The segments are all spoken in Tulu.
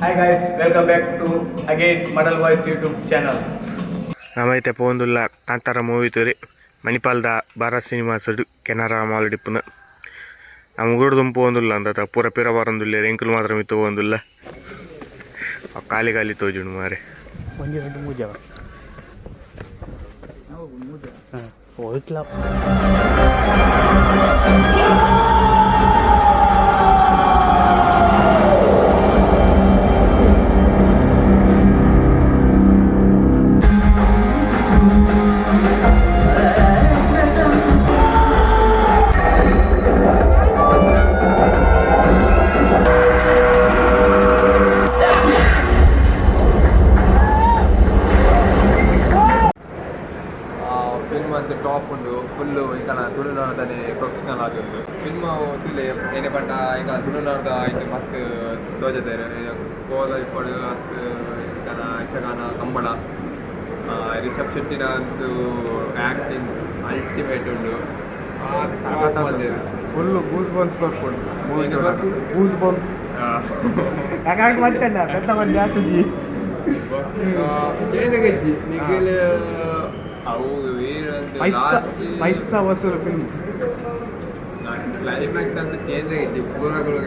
Hi guys, welcome back to again Madal Voice YouTube channel. ನಮೈತೆ ಪೋಂದುಲ್ಲ ಕಾಂತಾರ ಮೂವಿ ತೂರಿ ಮಣಿಪಾಲ್ದ ಭಾರತ್ ಸಿನಿಮಾಸ್ ಕೆನರಾ ಮಾಲ್ ಡಿಪ್ಪುನ. ನಮ್ಮ ಊರ್ದುಂಪು ಪೋಂದುಲ್ಲ ಅಂದ ಪೂರ ಪಿರ ಬರೊಂದುಲ್ಲೆರ್, ಎಂಕುಲು ಮಾತ್ರ ಮಿತ್ತ್ ಪೋವೊಂದುಲ್ಲ. ಅವು ಖಾಲಿ ಖಾಲಿ ತೋಜುಂಡು ಮಾರೆ. ಒಂಜಿ ರಡ್ಡ್ ಮೂಜವ ಹೋಯ್ತಲ. ಫಿಲ್ಮ್ ಅಂತ ಟಾಪ್ ಉಂಡು ಫುಲ್ಲು. ಈಗ ತುಳುನಾಡದನೆ ಪ್ರೊಫೆಷನಲ್ ಆಗಿ ಉಂಡು ಫಿಲ್ಮ್. ತೂಲೆ, ಏನೇ ಪಂಡ ಈಗ ತುಳುನಾಡದ ಇದು ಮಸ್ತ್ ತೋಜದೇರು. ಕೋಲ ಇಪ್ಪಡು ಅತ್ ಈಗ ಯಕ್ಷಗಾನ, ಕಂಬಳ. ರಿಷಬ್ ಶೆಟ್ಟಿನ ಅಂತೂ ಆ್ಯಕ್ಟಿಂಗ್ ಅಲ್ಟಿಮೇಟ್ ಉಂಡು. ಫುಲ್ ಗೂಸ್ ಬಂಪ್ಸ್ ಬರ್ಪುಂಡು. ಗೂಸ್ ಬಂಪ್ಸ್ ಯಾಕಂದ್ರೆ ಮತ್ತೆ ಪೆದ್ದ ಬಂದು ಆತುಜಿ. ಕೇಂದ್ರಗಜ್ಜಿ ನಿಖಿಲ್ ಅವು ಪೈಸಾ ಪೈಸಾ ವಸೂಲು ಫಿಲ್ಮ್. ಕ್ಲೈಮ್ಯಾಕ್ಸ್ ಅಂತ ಚೇಂಜ್ ಆಗಿತ್ತು ಪೂರಗಳು.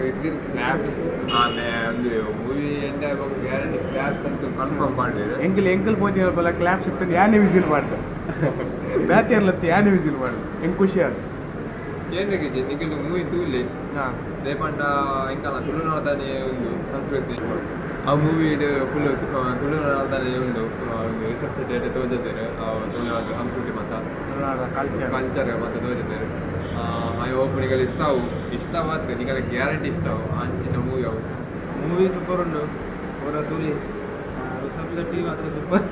ಕ್ಲಾಪ್ ಆಮೇಲೆ ಒಂದು ಮೂವಿ ಎಂಡ್ ಆಗುವಾಗ ಗ್ಯಾರಂಟಿ ಕ್ಲಾಪ್ ಅಂತೂ ಕನ್ಫರ್ಮ್ ಮಾಡಿದ್ರು. ಎಂಕಲ್ ಎಂಕಲ್ ಪೋಚಿನ ಕ್ಲಾಪ್ ಸಿಗ್ತದೆ, ಯಾನೆ ವಿಸಿಲ್ ಮಾಡ್ದೆ. ಬ್ಯಾತಿಯರ್ಲತ್ತಿ ಯಾನೆ ವಿಸಿಲ್ ಮಾಡ್ದೆ, ಹೆಂಗ್ ಖುಷಿ ಆದ. ಚೇಂಜ್ ಆಗಿತ್ತು ನಿಖಿಲ್ ಮೂವಿ ತೂಲಿ. ಹಾಂ. ದೇಪಂಡ ಇಂಕಲ್ಲ ತುಳುನಾಡದಾನೆ ಒಂದು ಸಂಸ್ಕೃತಿ. ಆ ಮೂವಿ ಫುಲ್ ತುಳುನಾಡದಾನೆ ಉಂಡು. ರಿಸರ್ಚ್ ಡೇಟಾ ತೋಜುತ್ತೇವೆ, ತುಳುನಾಡು ಸಂಸ್ಕೃತಿ ಮಾತ. ಕಲ್ಚರ್. ಕಲ್ಚರ್ ಮತ್ತೆ ತೋಜುತ್ತೇವೆ. I hope ನಿಗಲ್ ಇಷ್ಟ ಅವು. ಇಷ್ಟವಾದ ನಿಗಲ ಗ್ಯಾರಂಟಿ ಇಷ್ಟ ಅವು. ಅಂಚಿನ ಮೂವಿ ಅವು. ಮೂವಿ ಸೂಪರ್ ಉಂಡು, ಪೂರ ತೂಲಿ. ರಿಷಬ್ ಶೆಟ್ಟಿ ಮಾತ್ರ ಸೂಪರ್.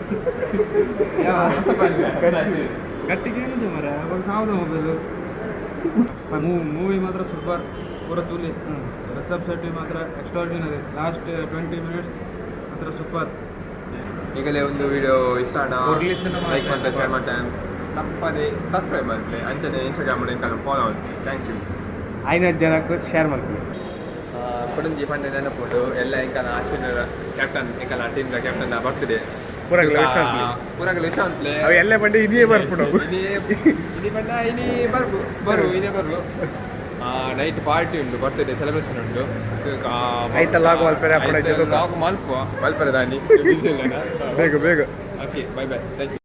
ಗಟ್ಟಿಗೆ ಏನಿದೆ ಮರ ಅವಾಗ ಸಾವಿರದ ಮೊಬೈಲು. ಮೂವಿ ಮಾತ್ರ ಸೂಪರ್, ಪೂರ ತೂಲಿ. ರಿಷಬ್ ಶೆಟ್ಟಿ ಮಾತ್ರ ಎಕ್ಸ್ಟ್ರಾರ್ಡಿನರಿ. ಲಾಸ್ಟ್ 20 ಮಿನಿಟ್ಸ್ ಮಾತ್ರ ಸೂಪರ್. ಈಗಲೇ ಒಂದು ವಿಡಿಯೋ ಇಷ್ಟ ಲೈಕ್ ಮಾಡ್ತಾರೆ, ಶೇರ್ ಮಾಡ್ತೇನೆ, ತಪ್ಪದೆ ಸಬ್ಸ್ಕ್ರೈಬ್ ಮಾಡ್ತಾರೆ. ಅಂಚನೆ ಇನ್ಸ್ಟಾಗ್ರಾಮ್ ಫಾಲೋ ಮಾಡ್ತೀನಿ. Thank you. ಐನೈದು ಜನಕ್ಕೆ ಶೇರ್ ಮಾಡ್ತೀವಿ. ಕೊಡಂಜಿ ಪಂಡೆ ನೆನಪುಂಡು ಎಲ್ಲ. ಎಂಕನ ಅಶ್ವಿನ್ ಕ್ಯಾಪ್ಟನ್, ಎಂಕನ ಟೀಮ್ ಕ್ಯಾಪ್ಟನ್ ಬರ್ತಿದೆ. ಪೂರಗ್ಲ ವಿಶ್ ಅನ್ಪ್ಲೆ. ಪೂರಗ್ಲ ವಿಶ್ ಅನ್ಪ್ಲೆ. ಅವು ಎಲ್ಲೇ ಪಂಡೆ ಇದೇ ಬರ್ಪುಂಡು ಅವು. ಇನಿ ಇನಿ ಪಂಡ ಇನಿ ಬರ್ಬು ಬರು ಇನೇ ಬರು. ನೈಟ್ ಪಾರ್ಟಿ ಉಂಟು, ಬರ್ತಿದೆ ಸೆಲೆಬ್ರೇಷನ್ ಉಂಟು. ಐತ ಲಾಗ್ ಮಲ್ಪೆರೆ ಅಪ್ಪಣೆ ಜೊತೆ. ಲಾಗ್ ಮಲ್ಪುವ ಮಲ್ಪರೆ ದಾನಿ. ಬೇಗ ಬೇಗ. Okay, bye bye, thank you.